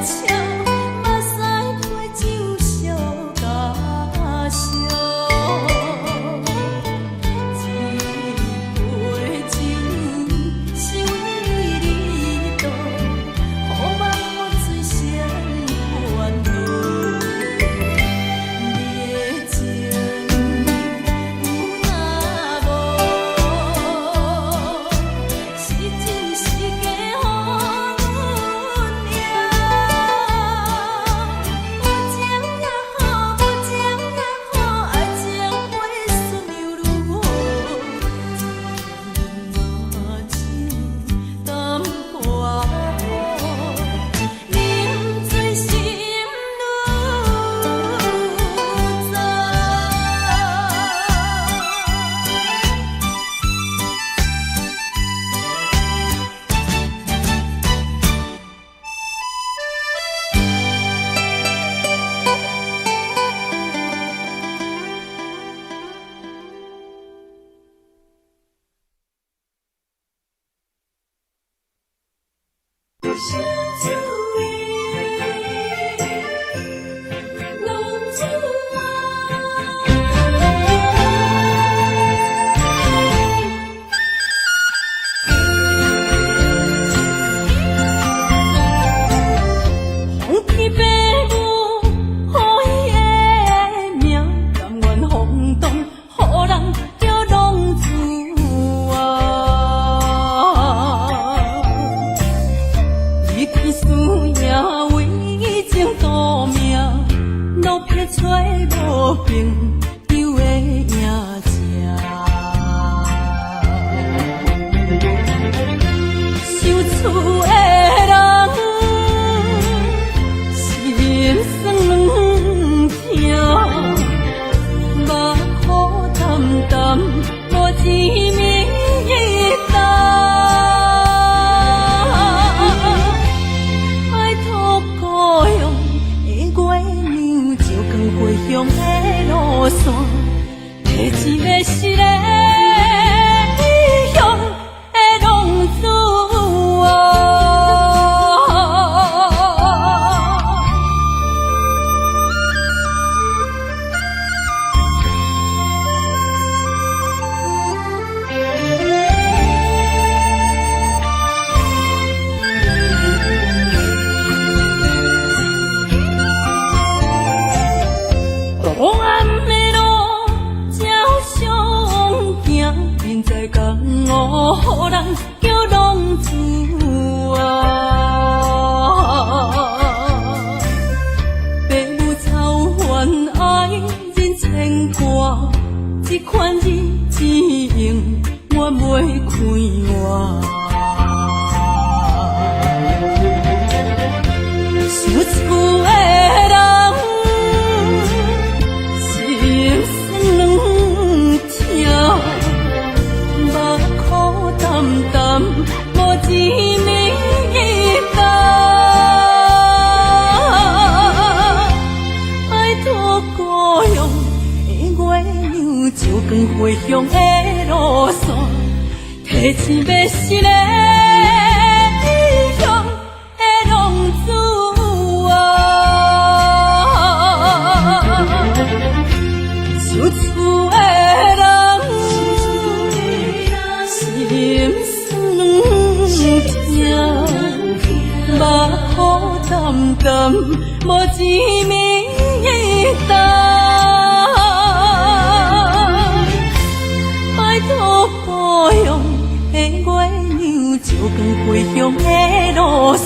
笑，目屎配酒相加烧。這杯酒是為你倒，予夢予醉成煩惱。你的情有若無，是真是假，予阮贏。有情也好，無情也好，愛情飛順猶如雨，若像淡薄仔，啉醉心愈早。想厝的浪子啊。風天爸母予伊的名，甘願放蕩，予人叫浪子啊。伊去输赢為情賭命，落魄揣無朋友的影子。想厝的人，心酸疼，目苦澹澹，無一暝冬。拜託故鄉的月娘，照光回鄉的路線，提錢欲死的異鄉的浪子啊。黑暗的路才相行，人在江湖，予人叫浪子啊。爸母操煩愛人牽掛，這款日子永遠袂快活。想厝的人，心酸疼，目苦澹澹，無一暝冬。拜託故鄉的月娘，照光回鄉的路線，提錢欲死的異鄉的浪子啊。想厝的人，心酸疼，目苦澹澹，無一暝冬。拜託故鄉的月娘，照光回鄉的路線，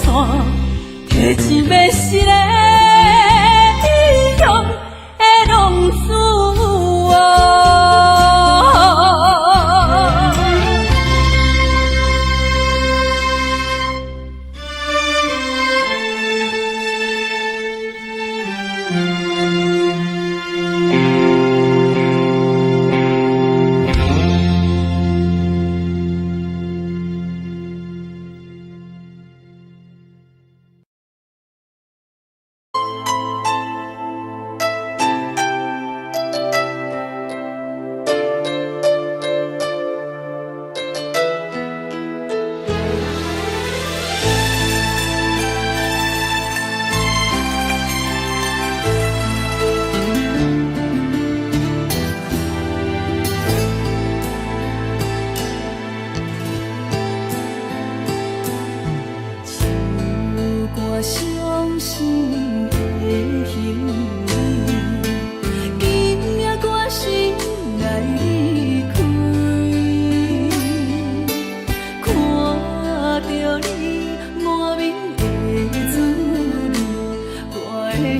提錢欲死的異鄉的浪子啊。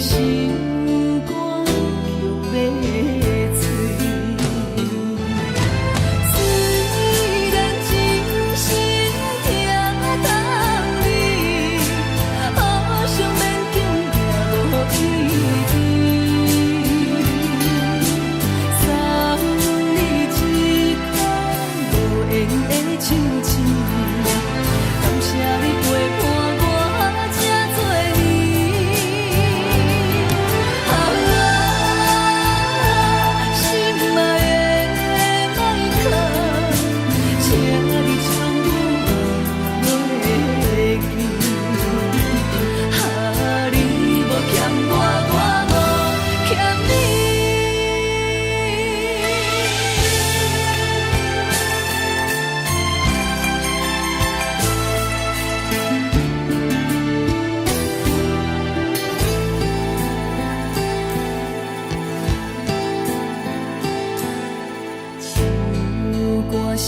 心肝強欲碎。雖然一生疼痛你，好想勉強也無意義。送你一銜無緣的手指，感謝你陪伴我這多年。啊，心愛的邁克，請你將阮袂記。啊，你無欠我，我無欠你。唱歌傷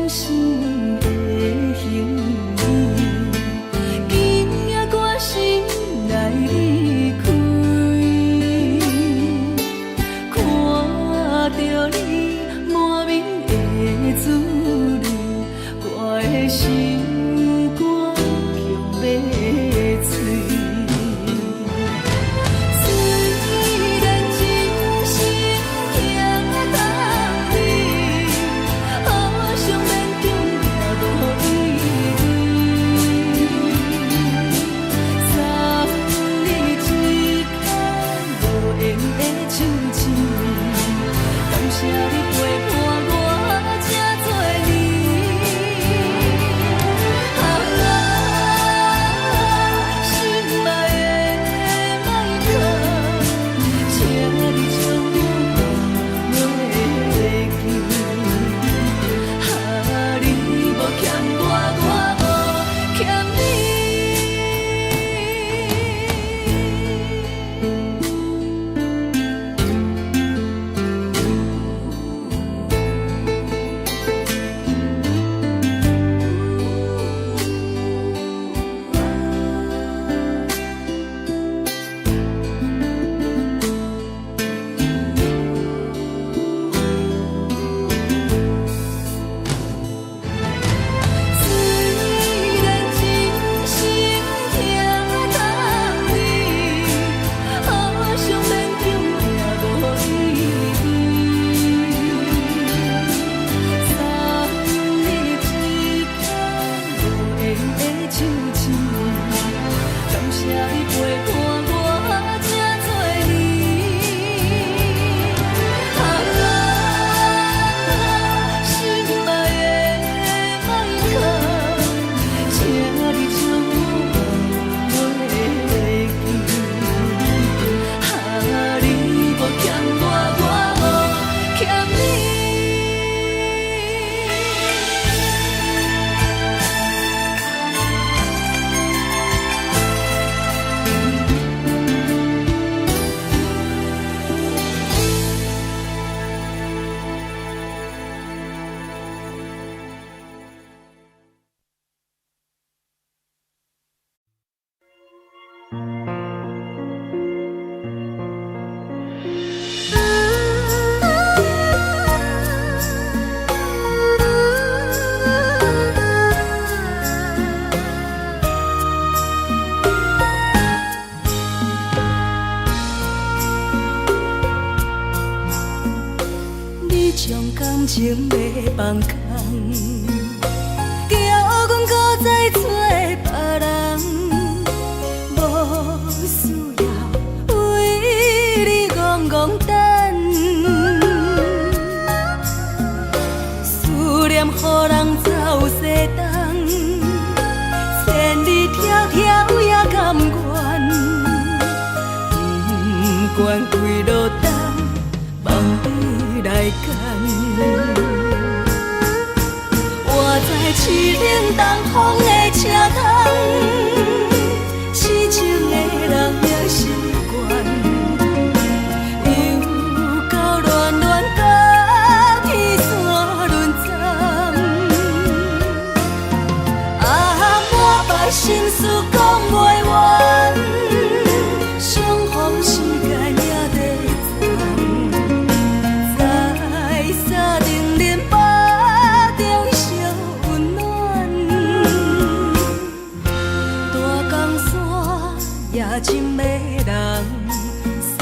心的行李，今夜我心內離開，看著你滿面的珠淚，我的心肝強欲碎。雖然一生疼痛你，好想勉強也無意義。送你一銜無緣的手指，感謝你陪伴我這多年。啊，心愛的邁克，請你將阮袂記。啊，你無欠我，我無欠你。雖然一生疼痛你，好想勉強也無意義。送你一銜無緣的手指，感謝你陪伴我這多年。啊，心愛的邁克，請你將阮袂記。啊，你無欠我，我無欠你。你將感情欲放空，叫阮閣再找別人，無需要為你戇戇等，思念予人走西東，千里迢迢也甘願，不管幾落冬，望你來牽。我在凄冷東風的車窗，痴情的人也習慣，又到暖暖甲天山輪針。啊，滿腹心事講袂完，相逢真迷人，送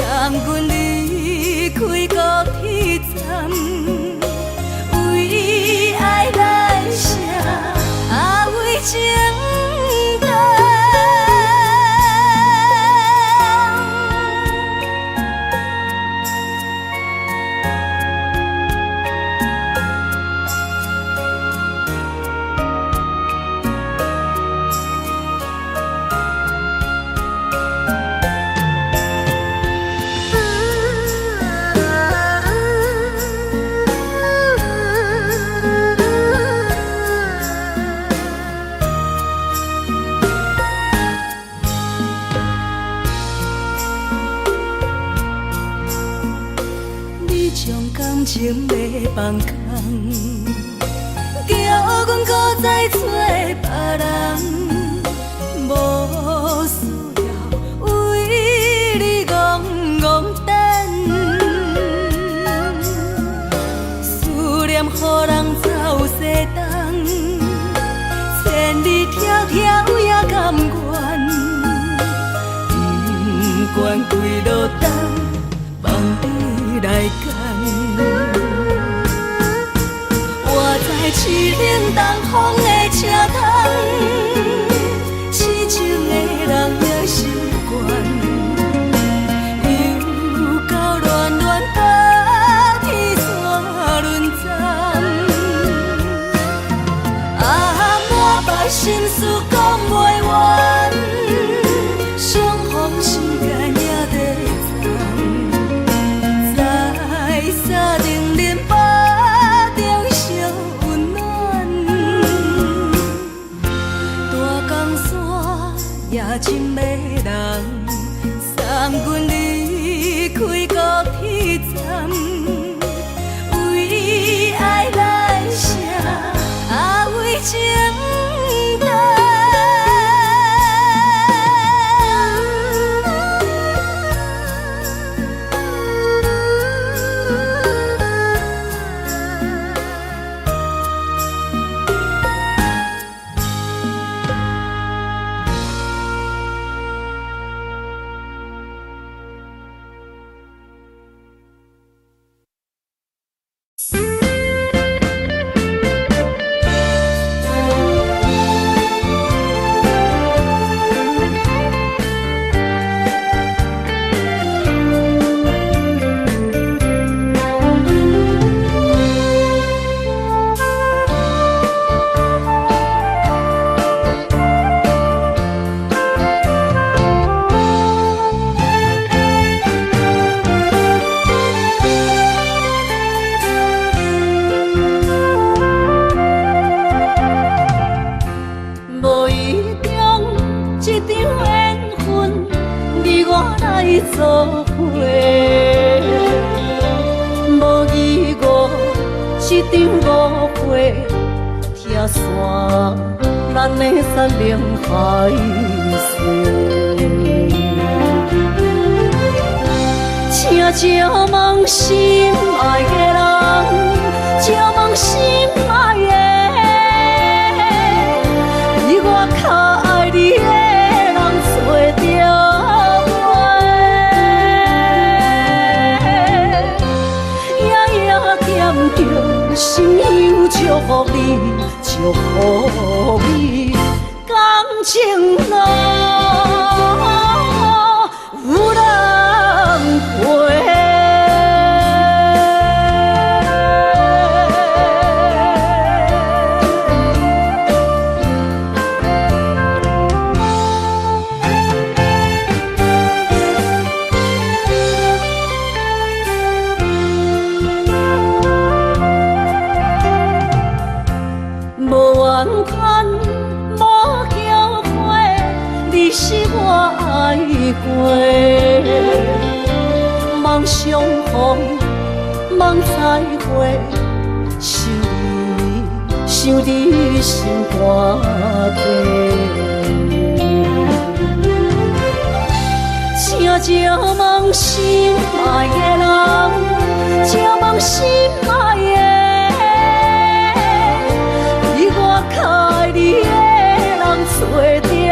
阮离开高铁站，為愛來寫，啊為情等。你將感情欲放空，叫阮閣再找別人，無需要為你戇戇等，思念予人走西東，千里迢迢也甘願，不管幾落冬，放你來揀。我在凄冷東風的車窗，痴情的人也習慣，又到暖暖冬天煞輪站，啊，滿腹心事講袂完，相逢時間也短暫，在三重恁腹中相溫暖，大江山也真迷人，送阮離開高鐵站，為愛來寫，啊為情等。無意中這場緣分，你我來做伙。無疑誤這場誤會，拆散咱的山盟海誓。請借問心愛的人，借問心愛的，比我較愛你的人找著袂？夜夜惦著心香祝福你，祝福你，感情路有人陪。無完全，無後悔，你是我愛過。望相逢，望再會，想你，想你心肝底。請借問心愛的人，借問心愛的，比我較愛你的人找著袂？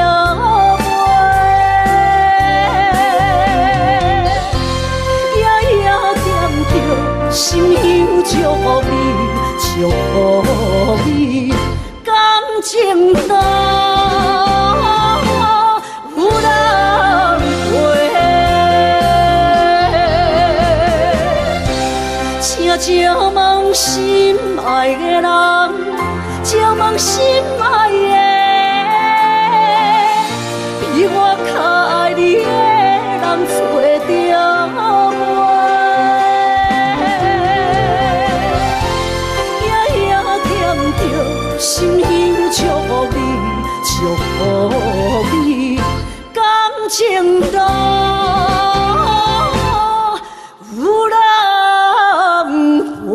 借問心愛的人，借問心愛的，比我較愛你的人找著無？夜夜惦著心香祝福你，祝福你，感情路有人陪。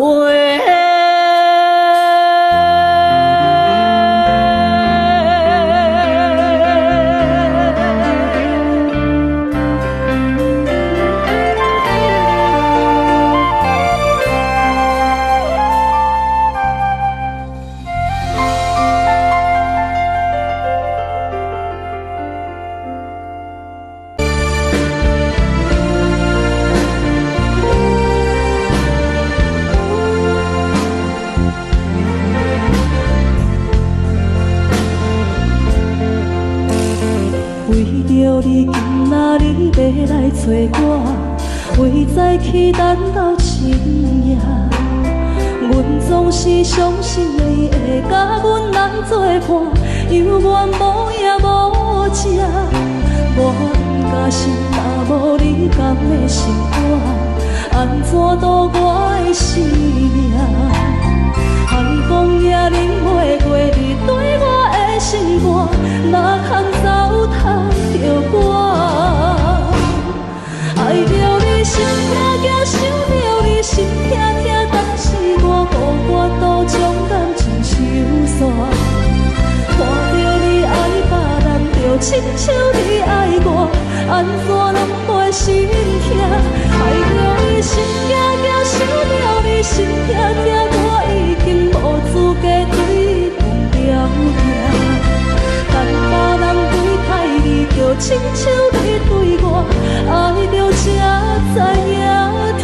為著你，今仔日欲來揣我，為早起等到深夜。阮總是相信你會佮阮來做伴，猶原無影無跡。我毋甘心，若無你敢會心肝，按怎度我的生命？寒風夜冷月月，你對我的心肝，哪通糟蹋著我？愛著你心疼疼，想著你心疼疼，當時我無法度將感情收煞。看著你愛別人，就親像你愛我，按怎攏袂心疼？愛著你心驚驚，想著你心疼疼，我已經無資格對你講條件。等別人對待你，就親像你對我，愛著才知影疼。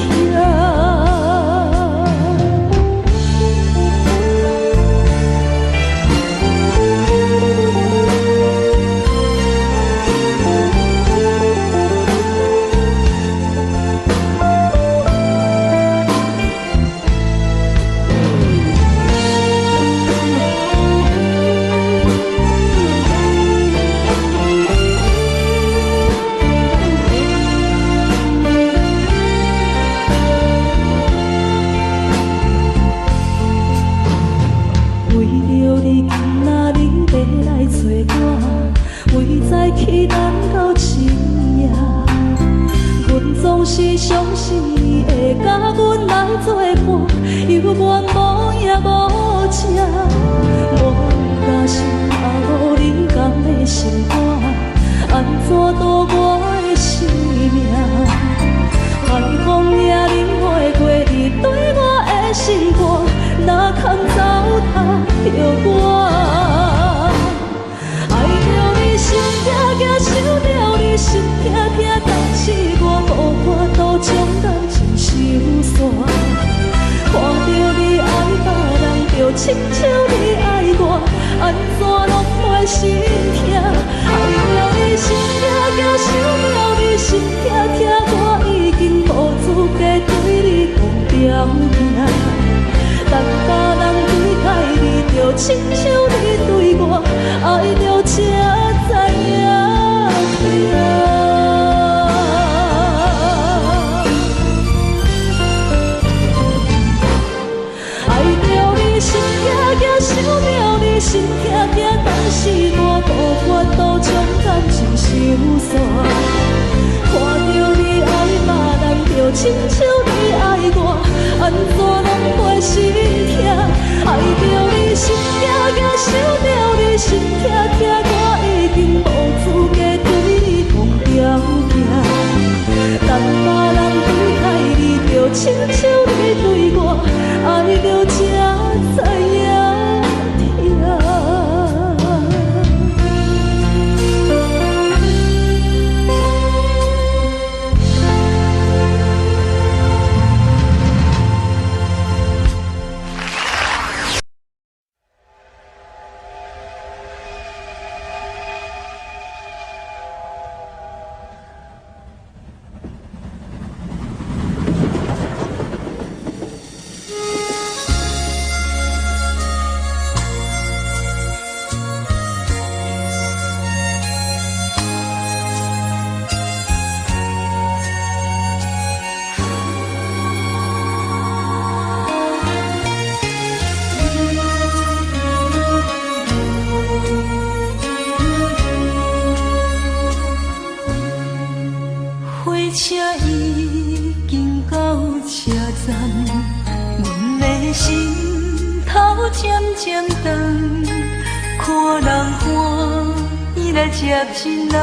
為著你，今仔日欲來揣我，為早起等到深夜。阮總是相信你會佮阮來做伴，猶原無影無跡。我毋甘心，若無你敢會心肝，按怎度我的生命？寒風夜冷月月，你對我的心肝，哪通糟蹋著我？愛著你心疼疼，想著你心疼疼，當時我無法度將感情收煞。看著你愛別人，就親像你愛我，按怎攏袂心疼？愛著你心驚驚，想著你心疼疼，我已經無資格對你講條件。等別人對待你，就親像你對我，愛著才知影疼。愛著你心驚驚，想著你心疼疼，當時我無法度將感情收煞。看著你愛別人，就親像你愛我，按怎攏袂心疼？愛著你心驚驚，想車已經到車站，阮的心頭漸漸長，看人歡喜來接親人，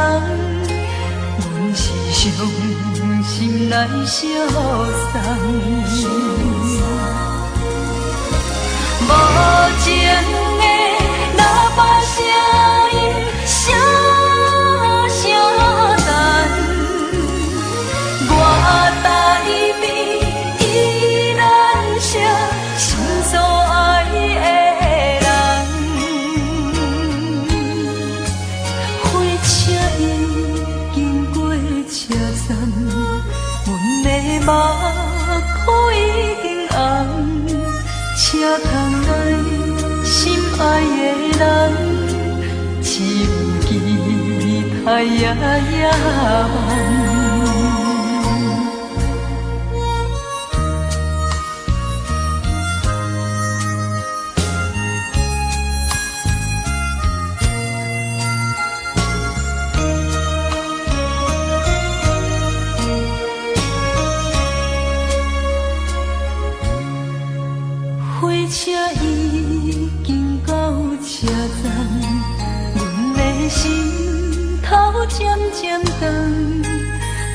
阮是傷心來相送。無情的喇叭聲音，聲聲等。我台邊依然是心所愛的人。火車已經過車站，阮的目眶已經紅。車窗內心愛的人，只有期待夜夜梦。火車已經到車站，阮的心頭漸漸長，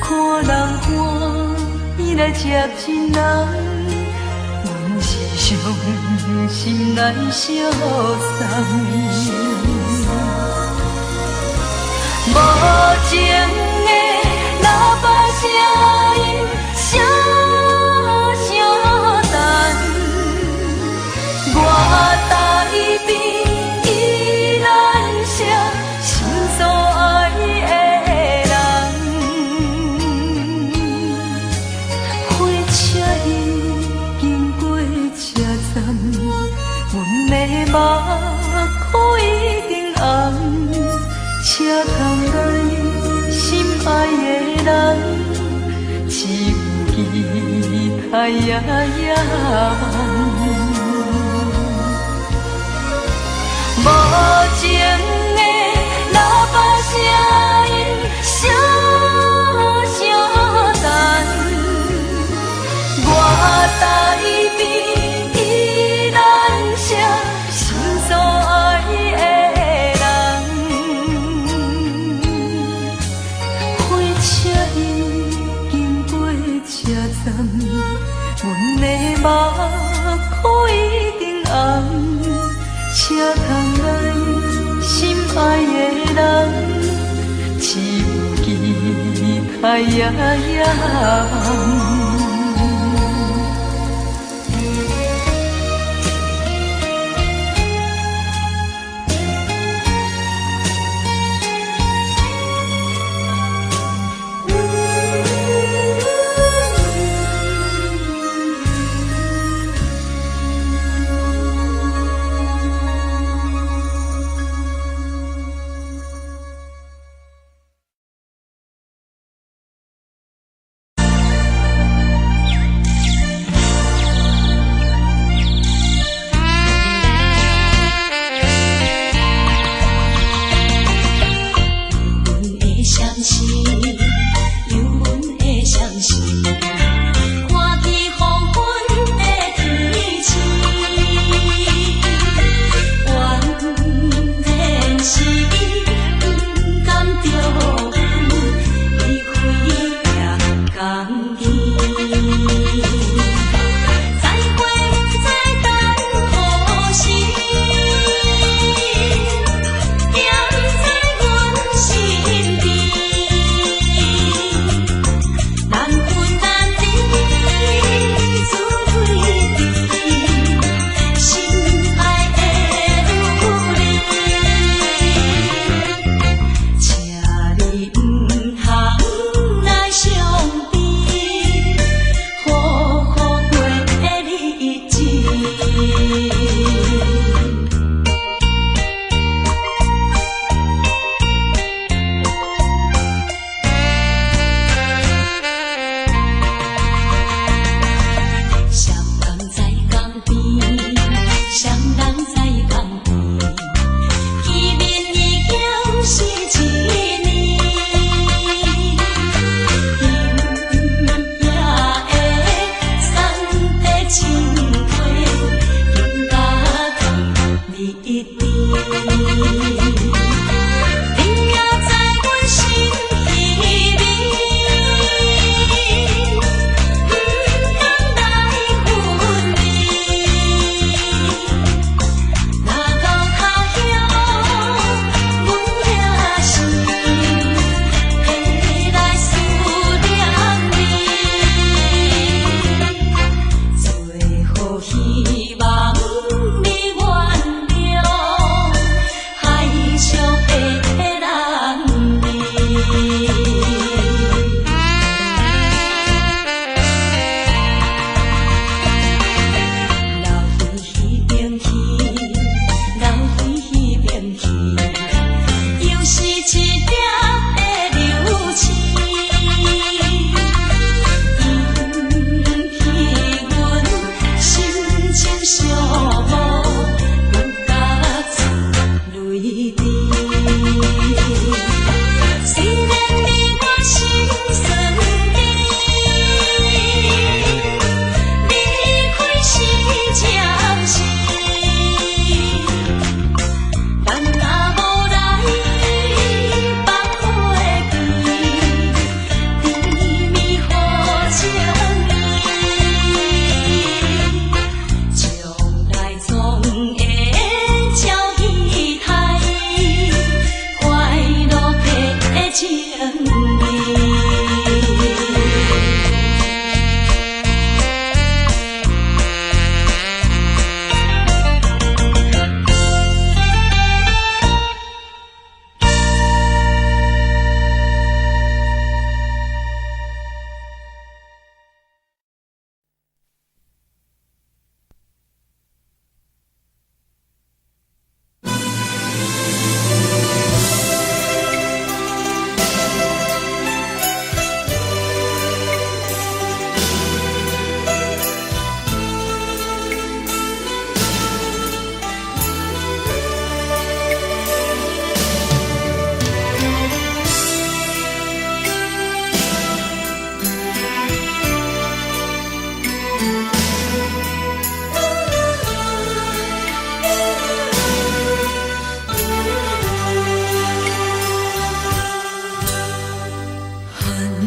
看人歡喜來接親人，阮是傷心來相送。無情的喇叭聲音，聲聲等。我台邊依然是心所愛的人。火車已經過車站，阮的目眶已經紅。車窗內心愛的人，只有期待夜夜夢。無情的喇叭聲音，聲聲等。我台邊依然是心所愛的人。火車已經過車站，阮的目眶已經紅。車窗內心愛的人，只有期待夜夜夢。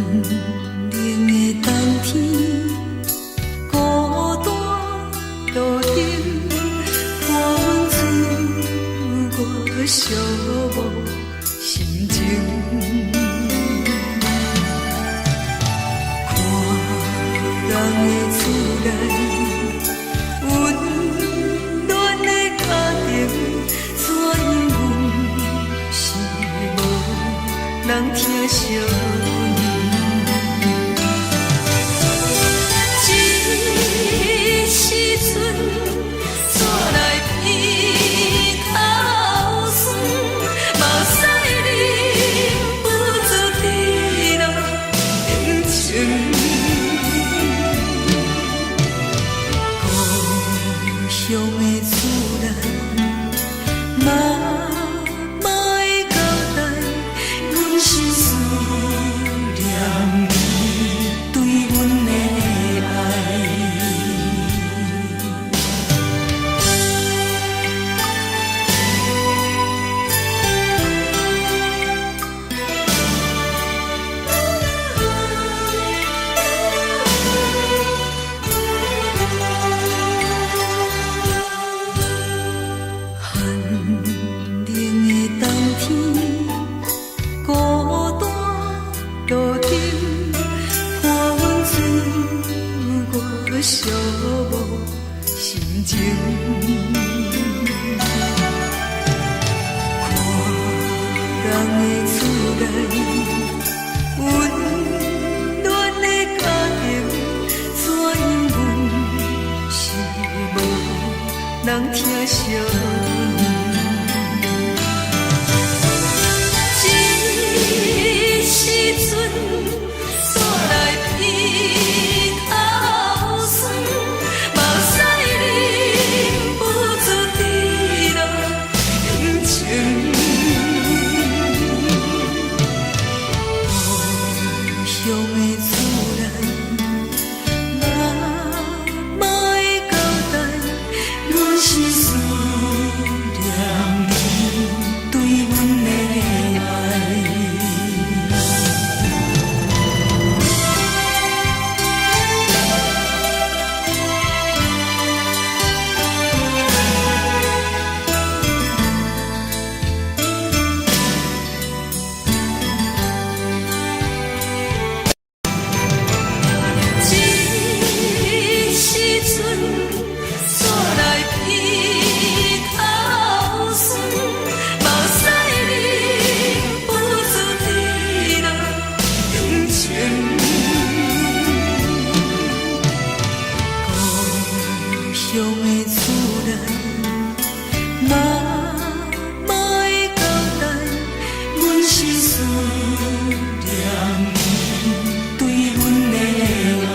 冷的冬天，孤單路燈伴阮自我寂寞心情。看人的厝內，溫暖的家庭，怎樣阮是無人疼惜阮。這時陣煞來鼻頭酸，目屎忍不住滴落眼睛。故鄉的厝內，媽媽的交代，阮是思念你對阮的愛。寒冷的冬天，孤單路燈伴阮自我寂寞心情。看人的厝內，溫暖的家庭，怎樣阮是無人疼惜阮。這時陣煞來鼻頭酸，目屎忍不住滴落眼睛。故鄉的厝內，媽媽的交代，阮是思念你對阮的愛。這時陣煞來鼻頭酸，目屎忍不住滴落眼睛。故鄉的厝內，媽媽的交代，阮是思念你對阮的愛。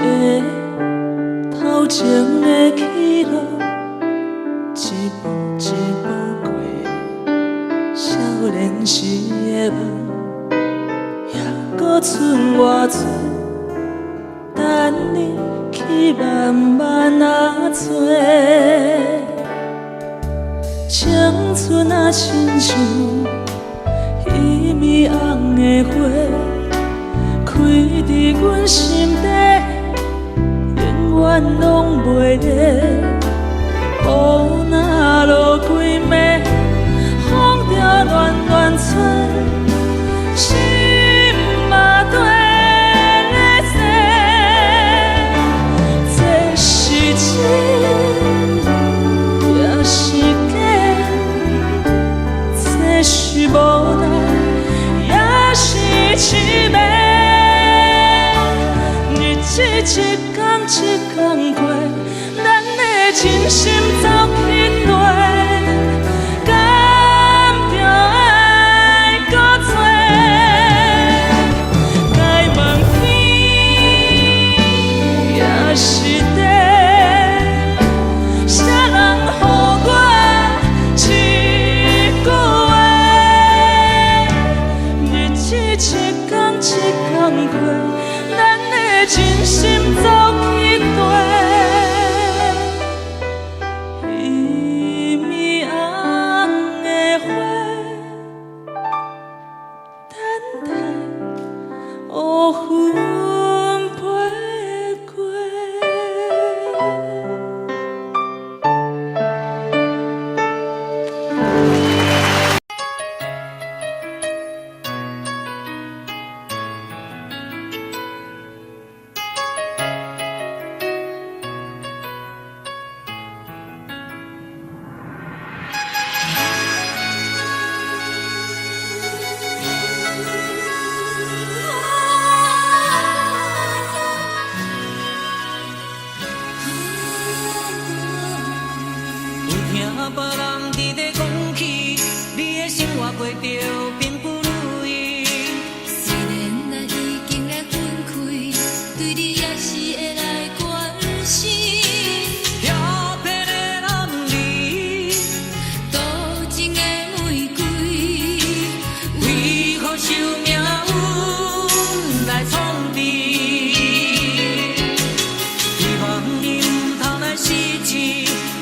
个頭前的起落，一步一步過少年時的夢，猶閣賰偌濟，等你去慢慢仔揣。青春啊，親像彼暝紅的花，開佇阮心底，永遠攏袂謝。雨若落規暝，風就亂亂吹，心嘛綴咧踅。這是真，抑是假？這是無奈，抑是痴迷？日子一工一工過，咱的真心走去綴，敢著愛閣揣？該問天，抑是地？啥人予我一句話？日子一工一工過，咱的真心走去綴，彼暝紅的花，等待烏雲飛過。有聽別人佇咧講起，你的生活過著並不如意。雖然咱已經來分開，對你也是會來關心。調皮的男兒，多情的玫瑰，為何受命運來創治？希望你毋通來失志，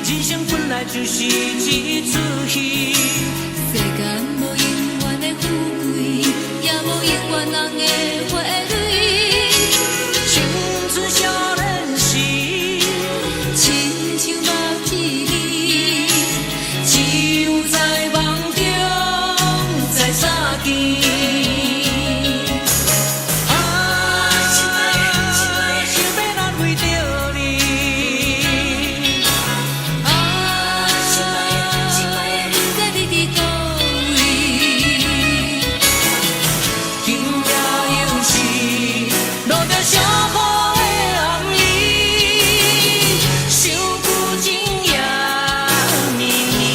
人生本來就是一齣戲。世間無永遠的富貴，也無永遠人的花蕊。青春少年時，親像目一暝，只有在夢中再相見。啊，想欲難為著你。啊，心愛的，不知你佇佗位。今夜又是落著小雨的暗暝，想舊情也綿綿。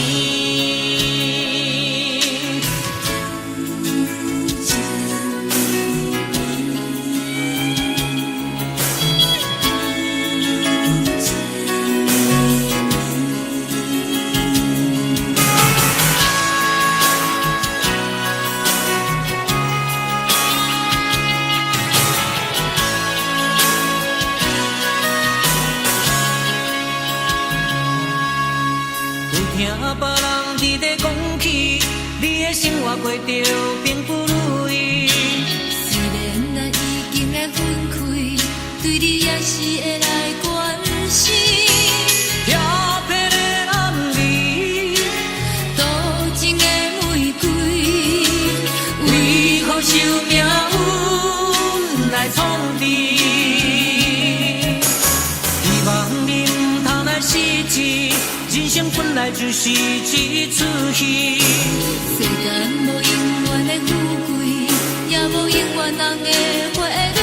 有聽別人佇咧講起，你的生活過著並不如意。雖然咱已經來分開，對你也是會來關心。調皮的男兒，多情的玫瑰，為何受命運來創治？希望你毋通來失志，人生本來就是一齣戲。世間無永遠的富貴，也無永遠人的花蕊。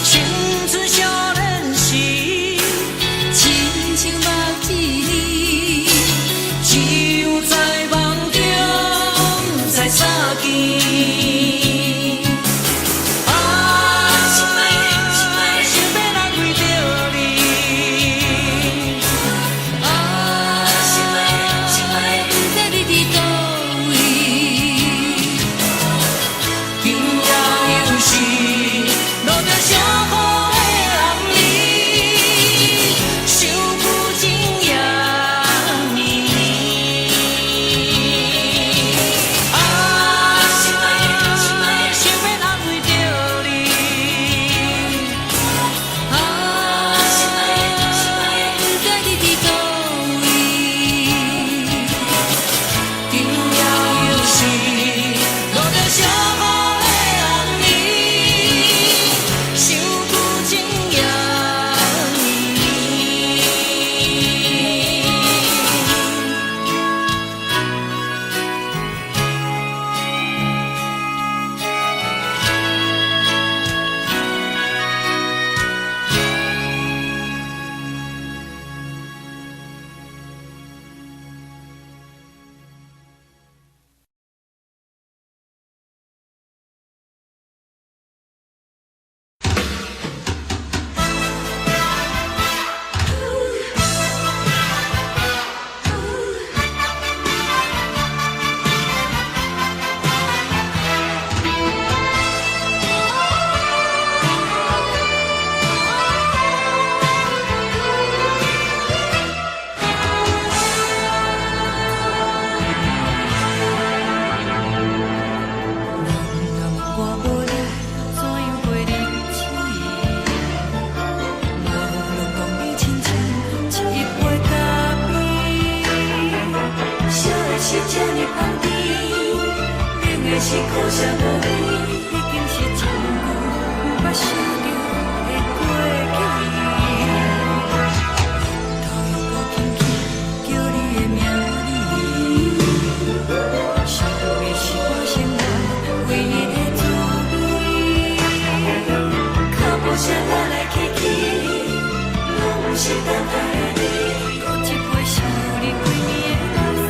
青春少年時，親像目一暝，只有在夢中再相見。啊，想欲是可惜無你，已經是真久毋捌想著的過去。頭又閣輕輕叫你的名字，想你是我生活唯一的滋味。腳步聲來來去去，攏毋是等待的你。閣一擺想你規暝的目屎，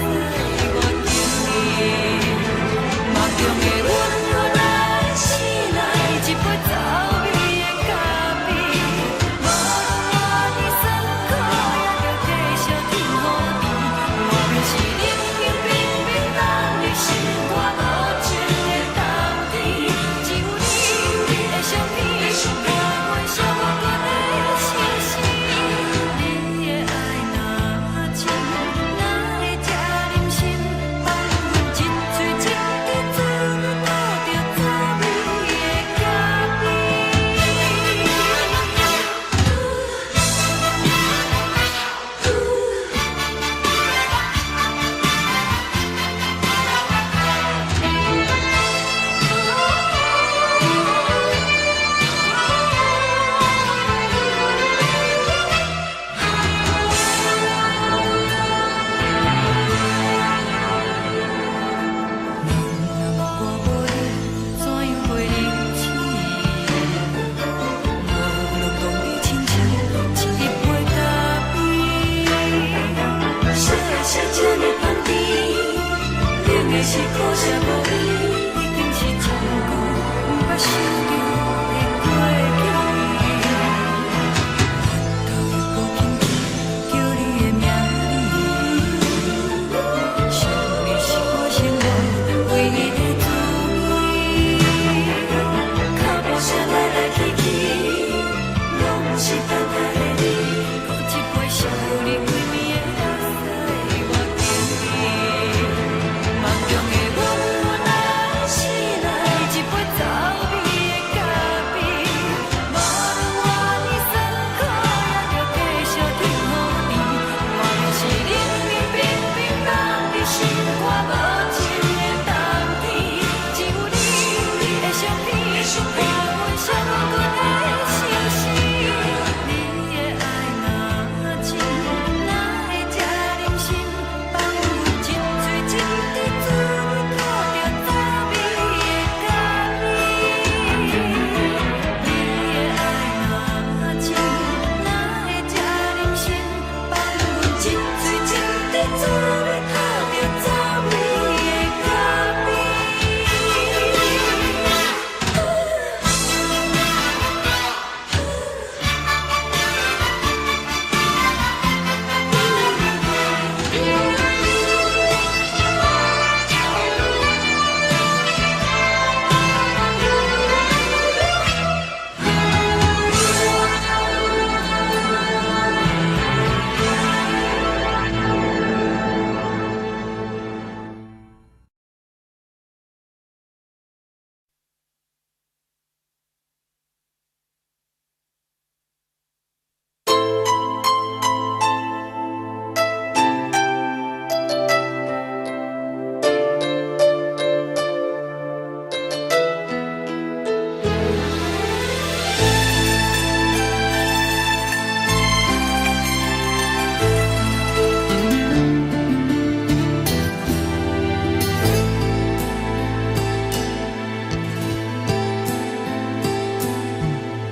我敬你。夢中的阮阮醒來，一杯走味的咖啡，無論偌尼酸苦，也著繼續天雨甜。外面是冷冷冰冰凍入心肝無情的冬天，只有你的相片，陪阮寂寞的相思。你的愛若真，哪會這忍心放阮一喙一滴做你吐著滋味的咖啡？若我無你，怎樣過日子？無論當你親像一杯咖啡。啥的啥這呢香甜，冷的是可惜無你，已經是真久毋捌想著的過去。頭又閣輕輕叫你的名字，想你是我生活唯一的滋味。腳步聲來來去去，攏毋是等待的你。閣一擺想你規暝的目屎，我敬你。夢中的阮阮醒來，一杯走味的咖啡，無論偌尼酸苦，也著繼續天雨甜。外面是冷冷冰冰凍入心肝無情的冬天，只有你的相片，陪阮寂寞的相思。你的愛若真，哪會這忍心放阮一喙一滴做你吐著滋味的咖啡？你的愛若真，哪會這忍心放阮一喙一滴做你吐著滋味的咖啡？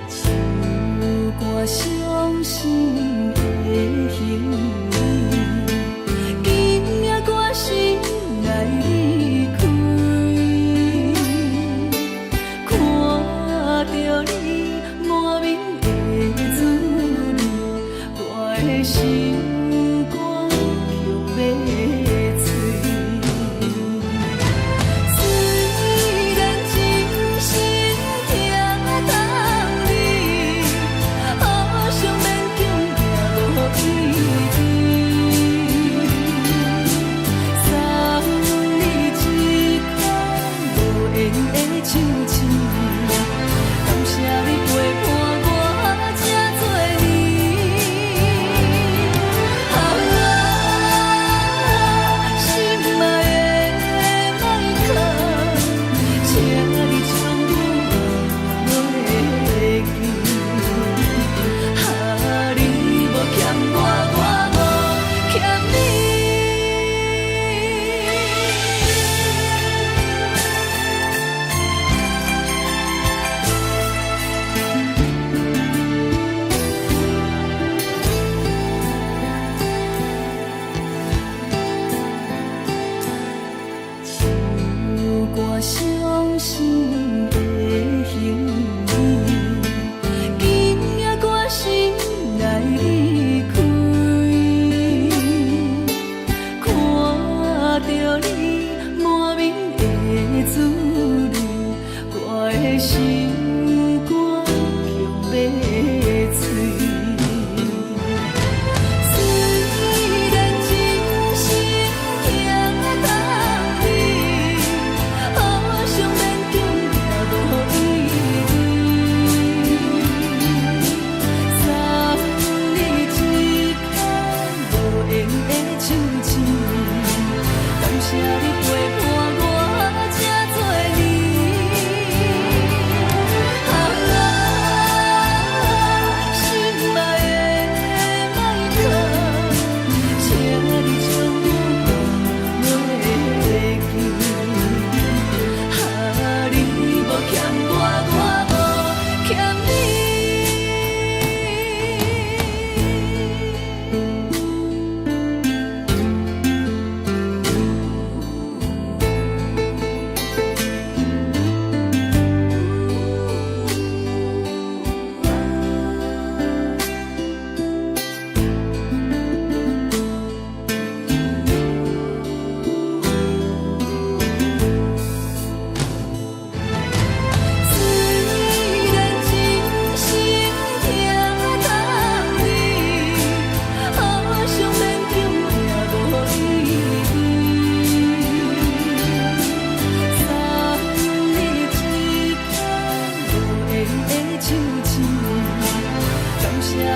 唱歌傷心的行李，今夜我心愛離開，看著你滿面的滋味，我的心肝強欲碎。雖然真心疼痛你，好想勉強也無意義。送你一款無緣的手雋，感謝你陪伴我這多年。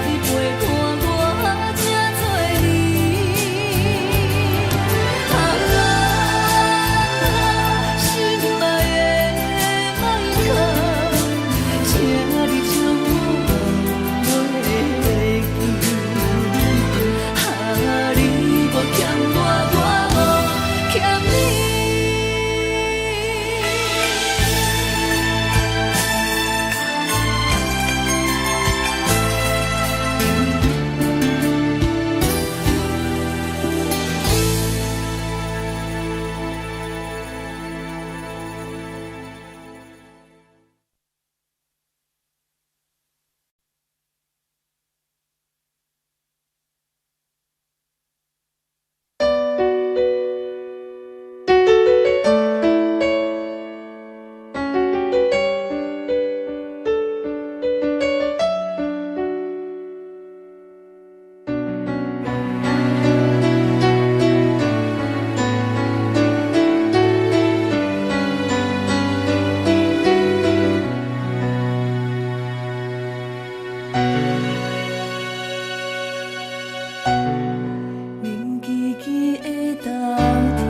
你陪伴我這多年。啊，心愛的莫哭，請你將我袂記。啊，你無欠我，我無欠你。冷吱吱的冬天，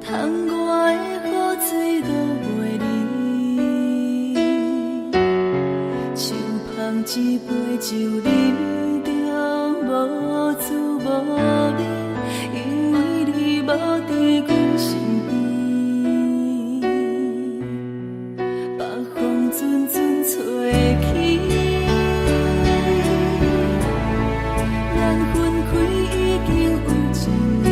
窗外的雨水落袂离，手捧一杯酒，饮著無滋無味，因為你無佇阮身邊。北風陣陣吹起，咱分開已經有一年，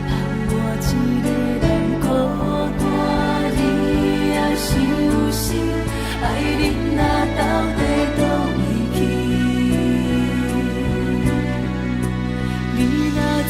放我一个人孤單，你也傷心，愛人啊，到底佗位去？你若知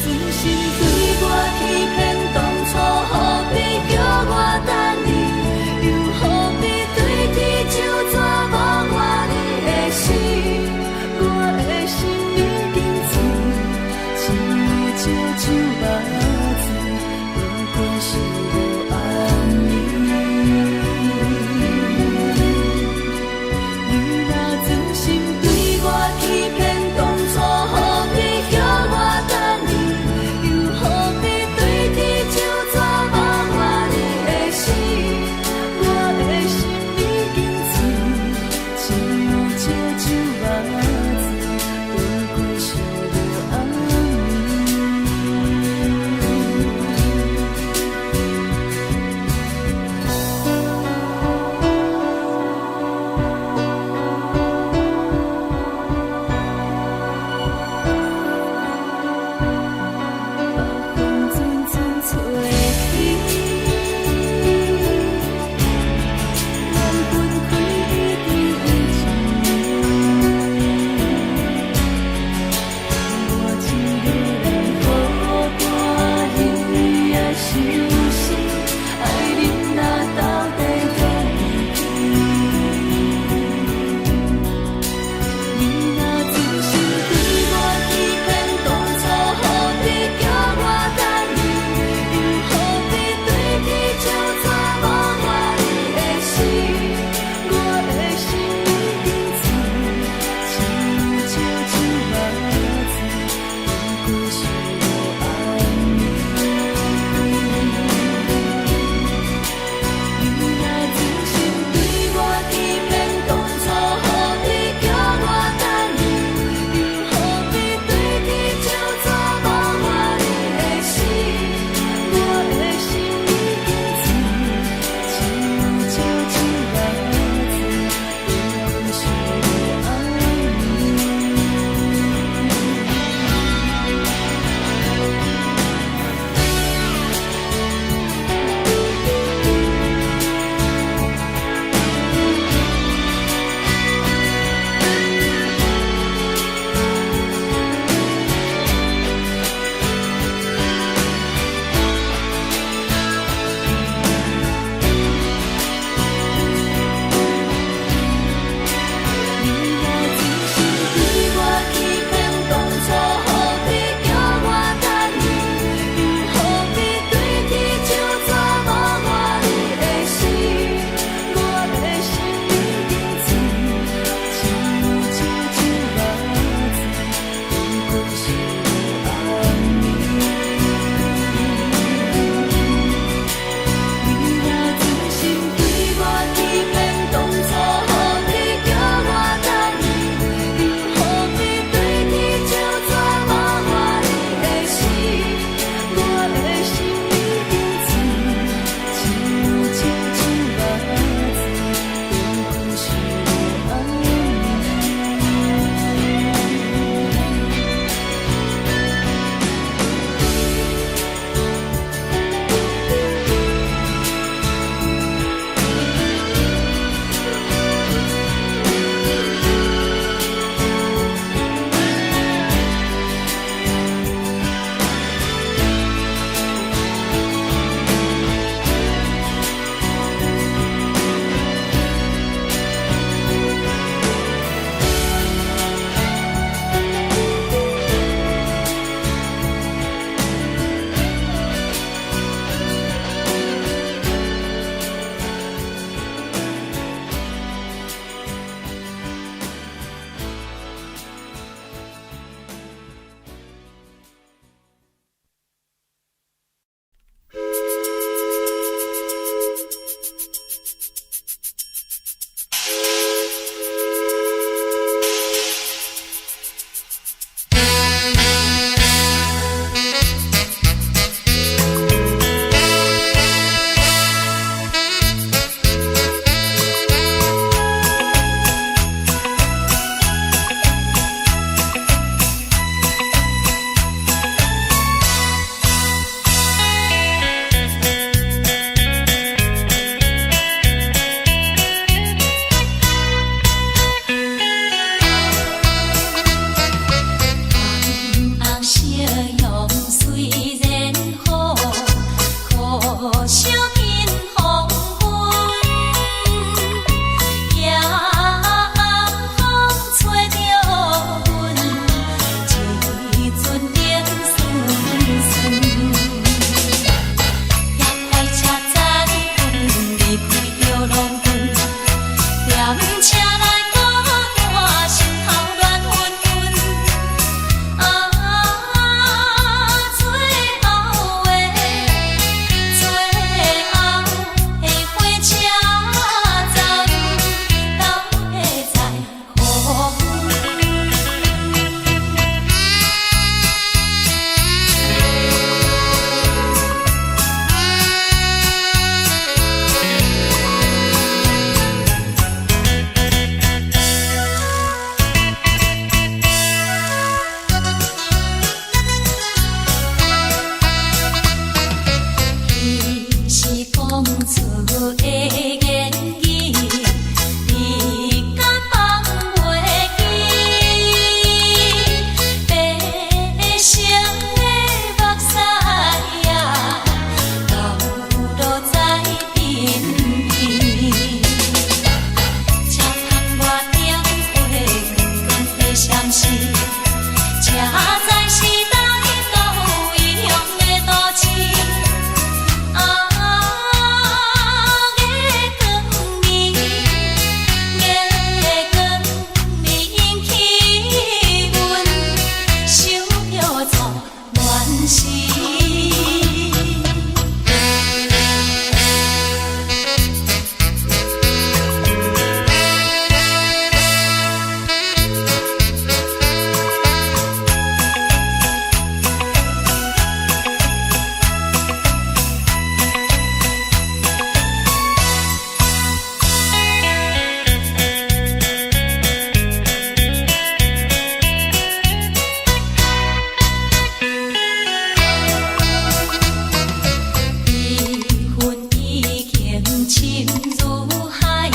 如海，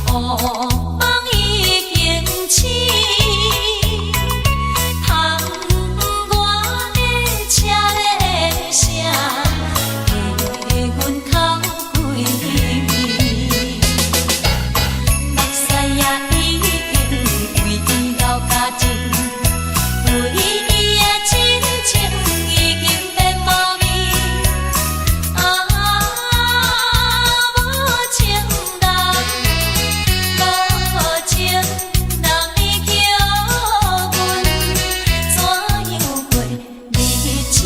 烏夢已經醒。窗外的車鈴聲，替阮哭規暝。目屎也已經為伊流乾淨，對伊的真情已經變無味。啊，無情人，無情人，你叫阮怎樣過日子？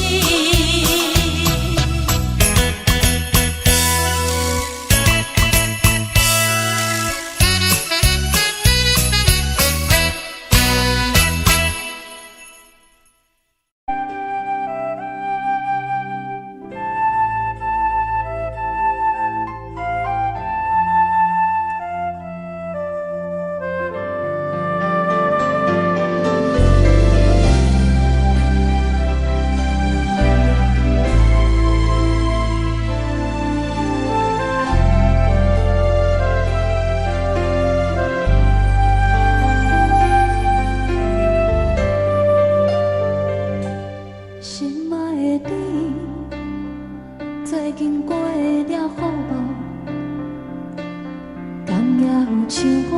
心愛的你，最近過了好無？敢也有像我，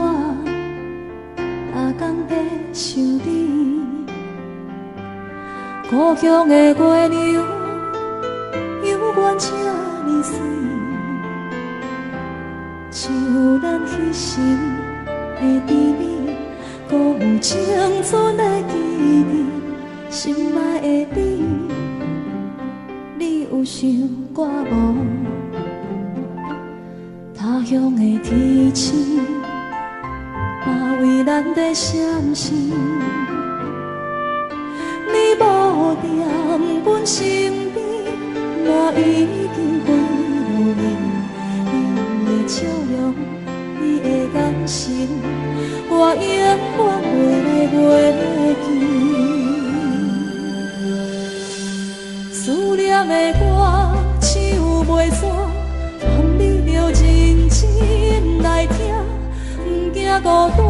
逐工在想你？故鄉的月亮，猶原這呢媠，像咱彼時的甜蜜，閣有青春的記憶。心愛的你，你有想我無？他鄉的天星，嘛為咱在閃烁。你無踮阮身邊，嘛已經幾落年。你的笑容，你的眼神，我永遠袂來袂記。思念的歌唱袂煞，望你著認真來聽，毋驚孤單，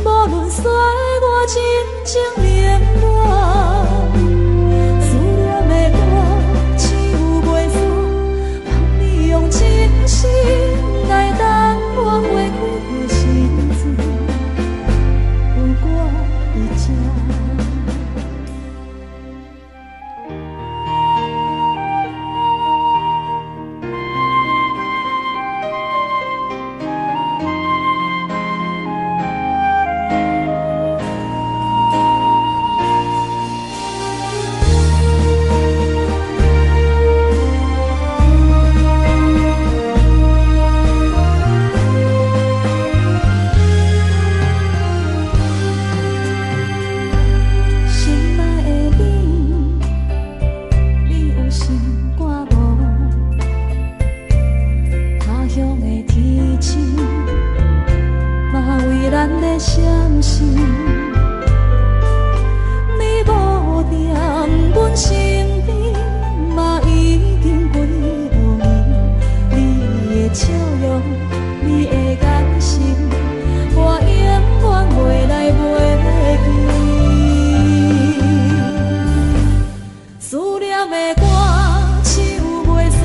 無論歲月真情冷暖。思念的歌唱袂煞，望你用真心來等我花開的時陣，有我佇這。心愛的你，你有想我無？他鄉的天星，嘛為咱在閃爍。你無踮阮身邊，嘛已經幾落年。你的笑容，你的眼神，我永遠袂來袂記。思念的歌唱袂煞，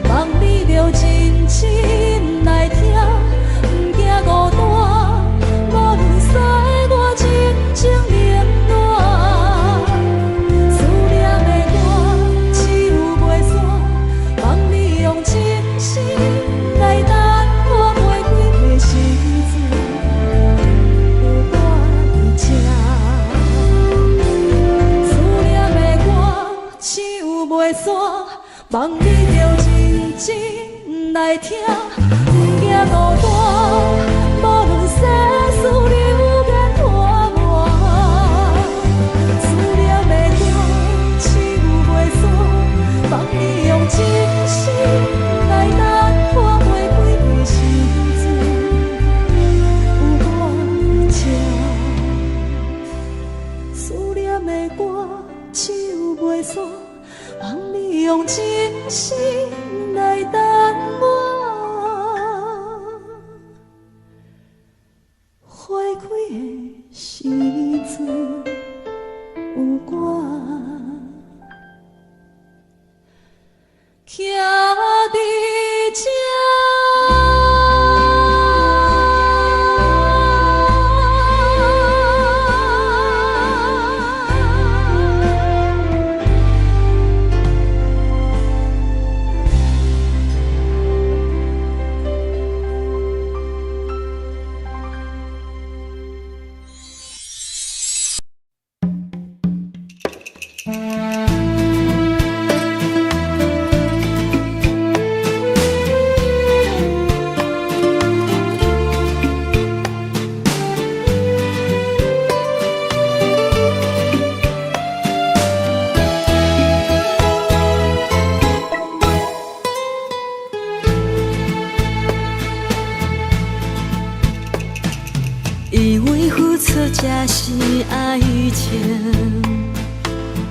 望你著認真來聽，毋驚孤單，無論歲月真情冷暖。思念的歌唱袂煞，望你用真心來等我花開的時陣，有我佇這。思念的歌唱袂煞，望你著認真來聽，毋驚孤單，無論世事流言拖磨。思念的歌唱袂煞，望你用真心來等我花開的時陣，有我佇這。思念的歌唱袂煞，望你用真心來等我。出才是愛情，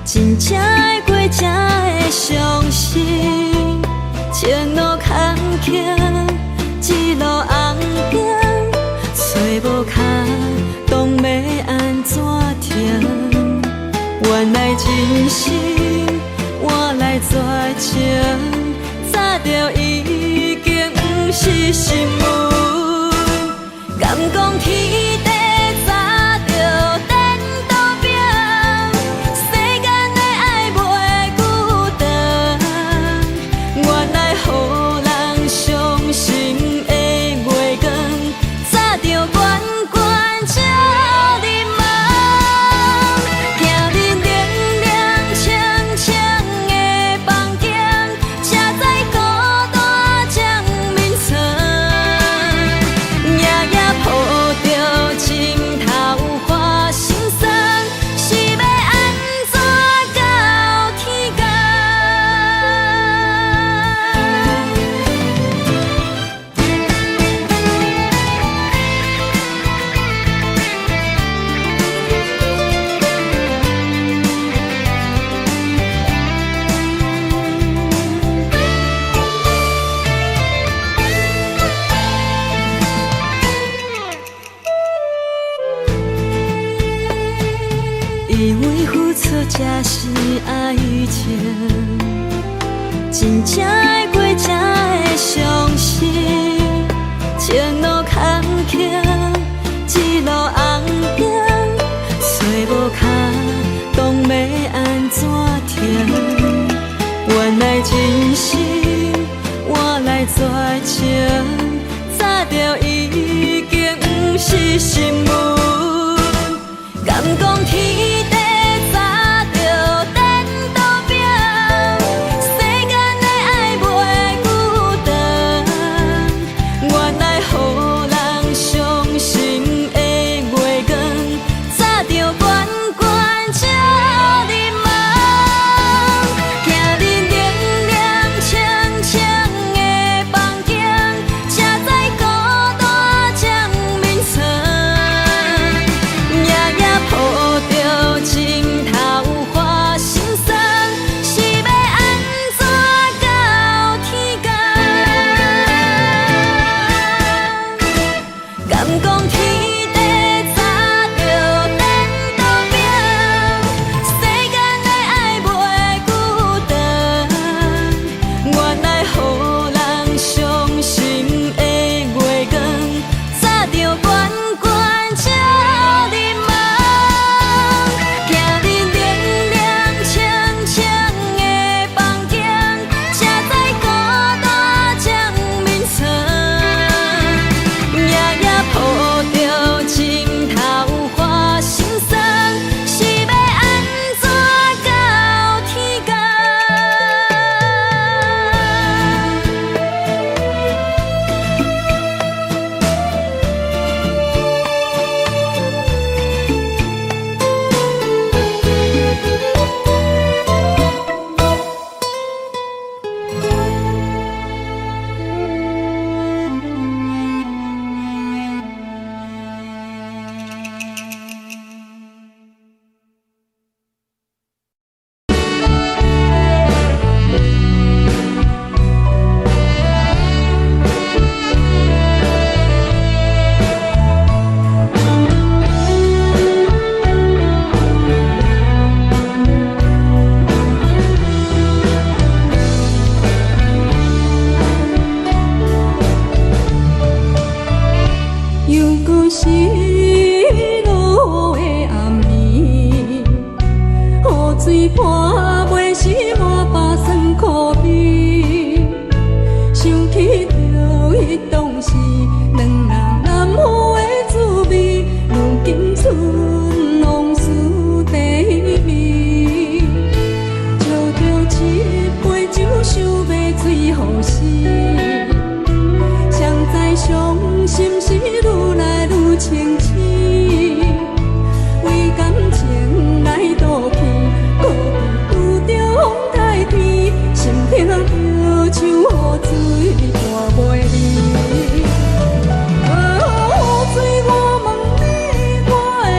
真正愛過才會相信，情路坎坷，一路紅燈，揣無跤動欲按怎停？原來真心換來絕情，早就已經毋是新聞。敢講天地早就顛倒餅，世間的愛袂久長。原來予人傷心的月光，早就懸懸照入夢。行入冷冷清清的房間，才知孤單掌眠床。夜夜抱著枕頭看心酸，是欲按怎到天公？以為付出才是愛情，真正愛過才會相信，情路坎坷，一路紅燈，揣無跤動欲按怎停？原來真心換來絕情，早就已經毋是新聞。敢講天地早就顛倒餅，世間的愛袂久長。原來予人傷心的月光，早就懸懸照入夢。行入冷冷清清的房間，才知孤單掌眠床。夜夜抱著枕頭看心酸，是欲按怎到天公？敢講天地早就顛倒餅，世間的愛袂久長。原來予人傷心的月光，早就懸懸照入夢。行入冷冷清清的房間，才知孤單掌眠床。夜夜抱著枕頭看心酸，是欲按怎到天公？又閣是落雨的暗暝，雨水泼袂湿我腹酸苦味。想起著彼當時，兩人難負的滋味，如今賰往事甜味。笑著一杯酒，想欲醉予死。誰知傷心事愈來愈清醒，為感情來賭氣，孤獨拄著風台天，心疼著像雨水湠袂離。雨水，我問你，我的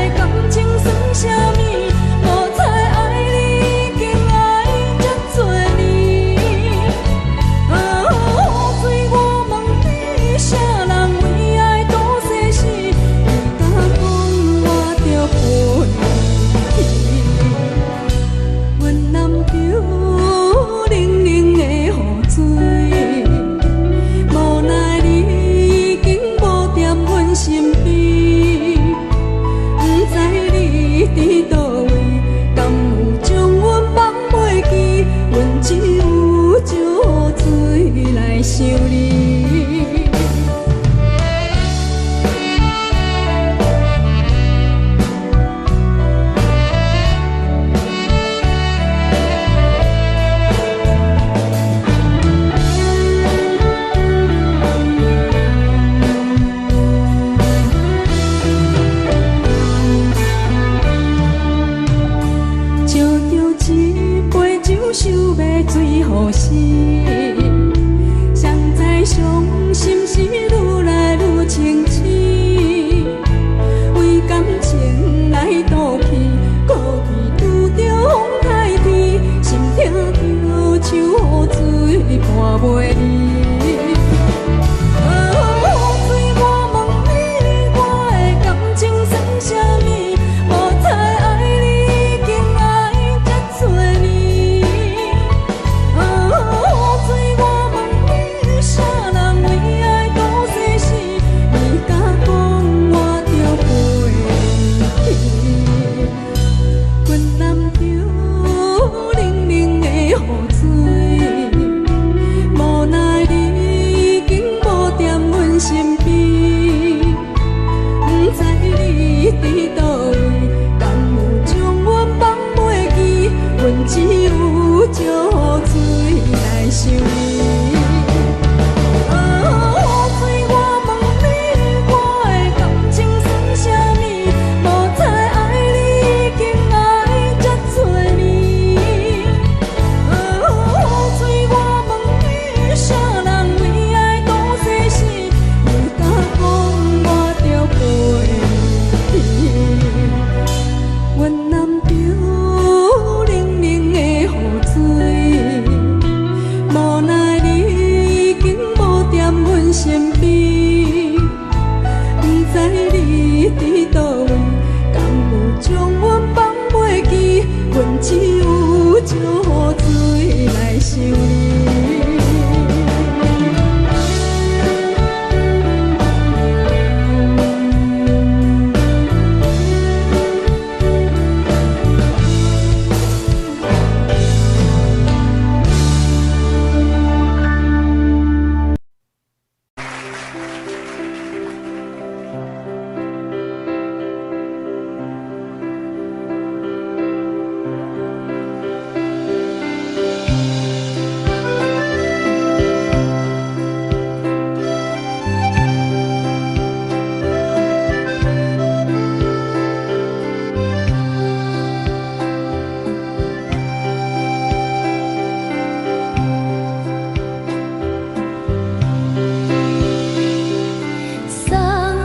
送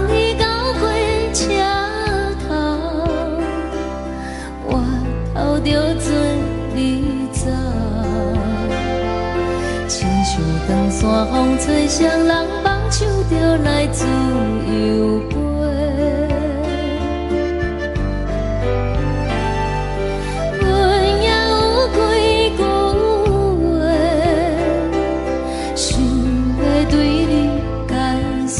你到火車頭，我頭著做你走。親像長山風吹，誰人放手就來自由飛。阮也有幾句話，想欲對你解說。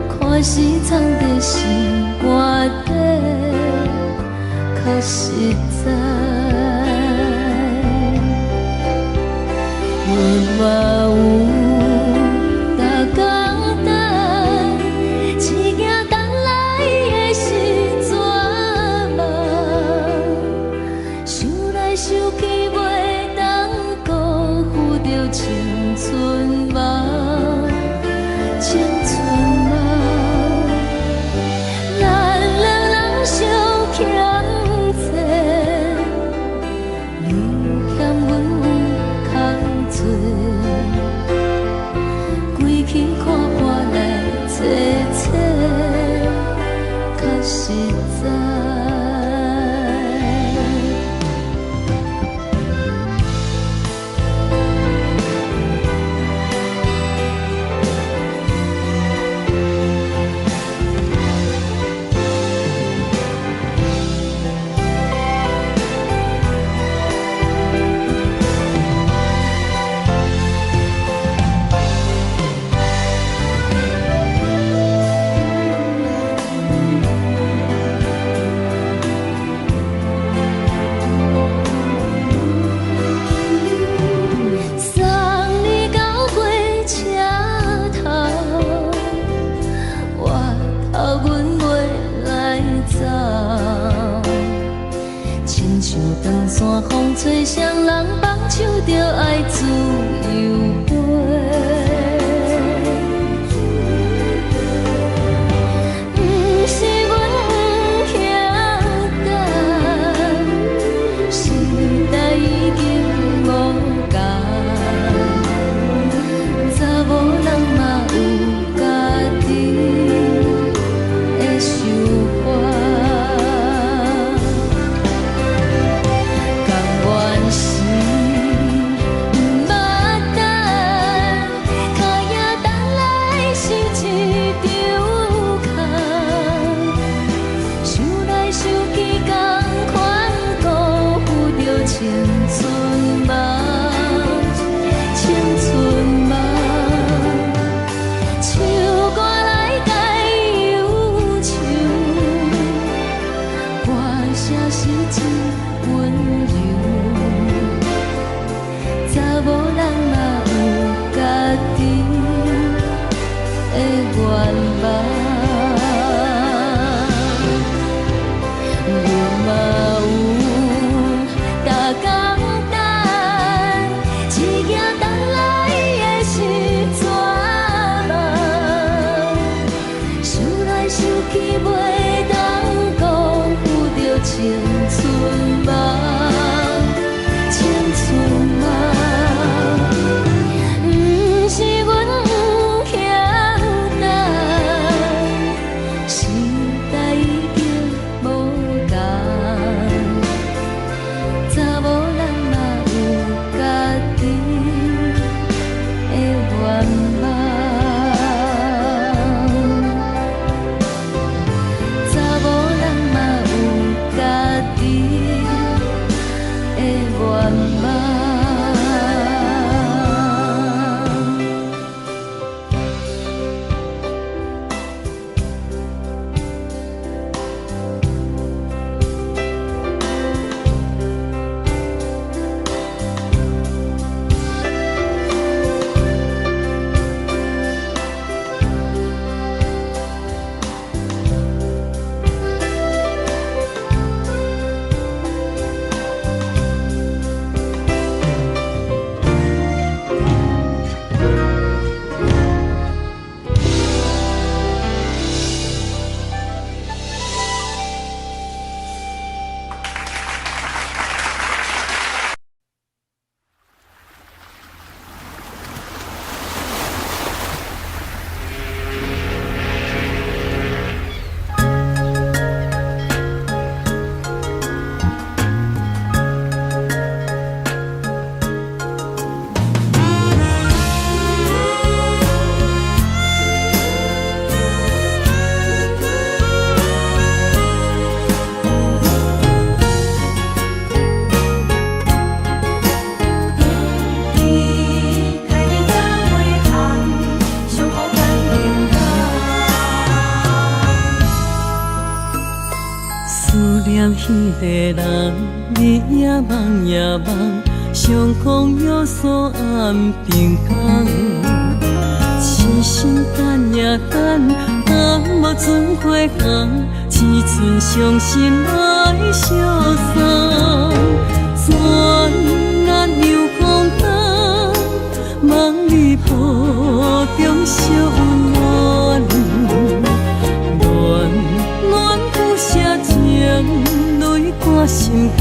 看是藏佇心肝底，較實在。阮嘛有逐工等，只驚等來的是絕望。想來想去，袂當辜負著青春夢，青春夢。咱兩人相欠債，你欠阮有空做，規氣看破來找找，較實在。送你到火車頭，我頭阮袂來走。親像長山風吹，誰人放手就愛自由飛。毋是阮不曉等，時代已經無仝，查某人嘛有家己的想法。甘願是念彼个人，日也梦也梦，相逢有所暗平工。痴心等呀等，等無准花紅，只剩傷心來相送。轉眼又空冬，夢裡抱中惜溫暖，暖暖不捨情淚掛心肝。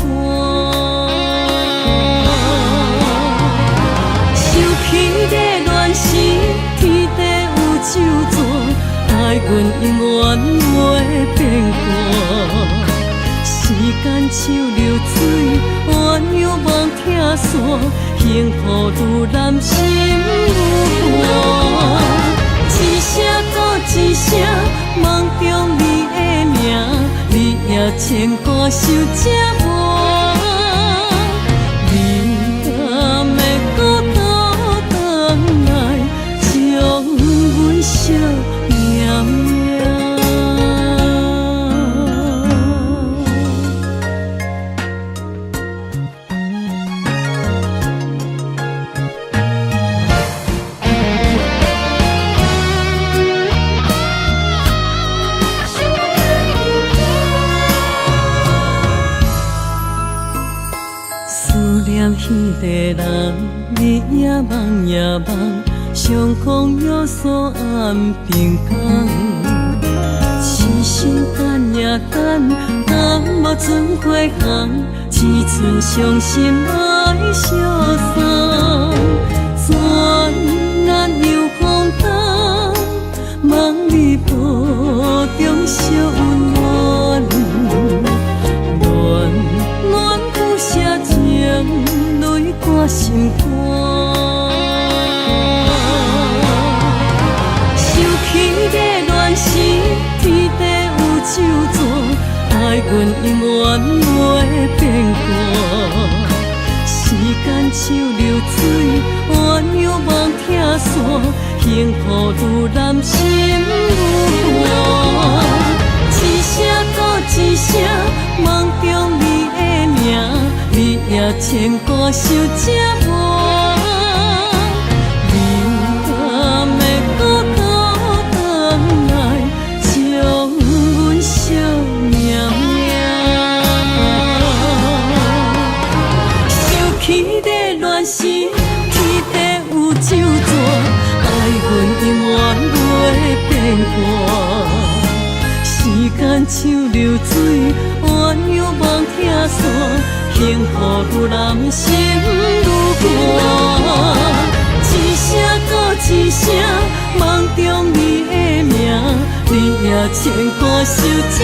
想起的戀時，天地有酒泉，愛阮永遠袂變卦。時間像流水，鴛鴦夢拆散，幸福愈難心愈寒。一聲閣一聲，夢中你的名，日夜牽掛想這晚。你敢會閣倒轉來，將阮惜命命。思念彼个人，日也夢也夢，相逢有所暗平工。痴心等呀等，等無准花紅，只剩傷心來相送。轉眼又空冬，夢裡抱中惜溫暖，暖暖不捨情淚掛心肝。想起的戀時，天地有酒泉，愛阮永遠袂變卦。時間像流水，鴛鴦夢拆散，幸福愈難心愈寒。一聲閣一聲，夢中你的名，日夜牽掛想這晚。你敢會閣倒轉來，將阮惜命命。想起的戀時，天地有酒泉，愛阮永遠袂變卦。時間像流水，鴛鴦夢拆散，幸福愈難心愈寒。一聲閣一聲，夢中你的名，日夜牽掛想這。